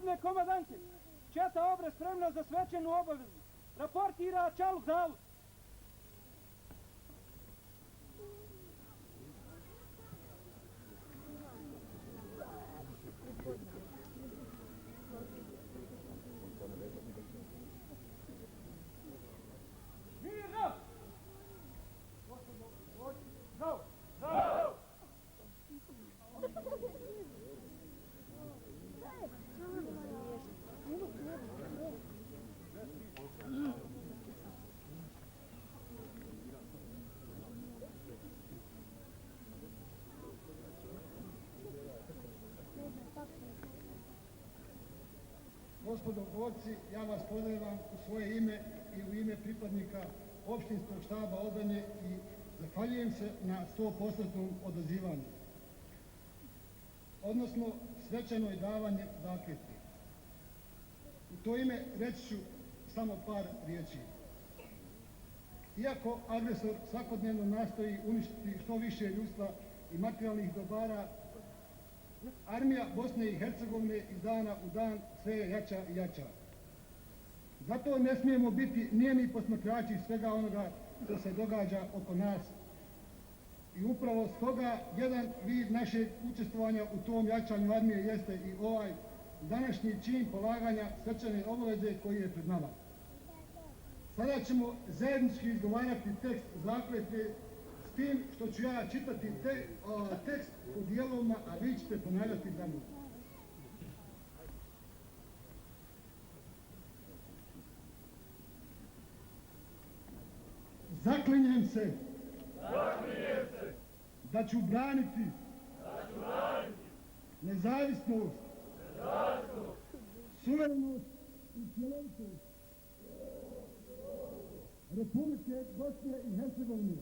Gospodine komandante, četa Obre spremna za svečanu obavezu. Raportira Čaluk Zavud. Mirno! Zao! Zao! Gospodo borci, ja vas pozdravljam u svoje ime i u ime pripadnika opštinskog štaba obrane i zahvaljujem se na 100% odazivanju, odnosno svečano davanje zakletve. U to ime reći ću samo par riječi. Iako agresor svakodnevno nastoji uništiti što više ljudstva i materijalnih dobara, armija Bosne i Hercegovine iz dana u dan sve je jača i jača. Zato ne smijemo biti nijemi posmatrači svega onoga što se događa oko nas. I upravo stoga jedan vid našeg učestvovanja u tom jačanju armije jeste i ovaj današnji čin polaganja svečane obaveze koji je pred nama. Sada ćemo zajednički izgovarati tekst zakletve s tim što ću ja čitati tekst u dijelovima, a vi ćete ponavljati za mnom. Zaklinjem se da ću braniti nezavisnost, suverenost i cjelovitost Republike Bosne i Hercegovine,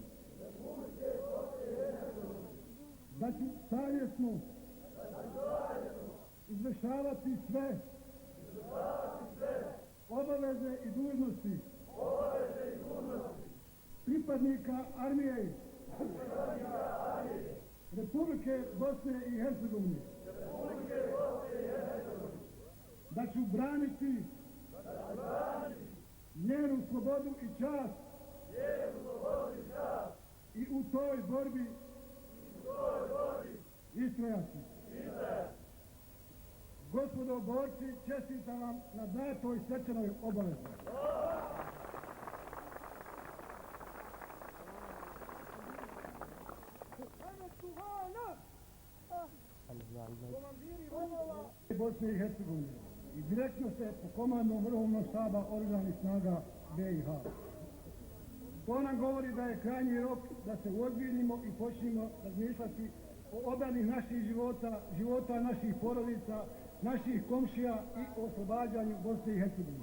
da ću savjesno izvršavati sve obaveze i dužnosti pripadnika armije Republike Bosne i Hercegovine, da ću braniti njenu slobodu i čast i u toj borbi istrajati. Gospodo borci, čestitam vam na datoj svečanoj obavezi. Bosne i Hercegovine i direktno se po komandnom vrhovnog štaba oružanih snaga BiH. To nam govori da je krajnji rok da se uozbiljimo i počnemo razmišljati o obrani naših života, života naših porodica, naših komšija i o oslobađanju Bosne i Hercegovine.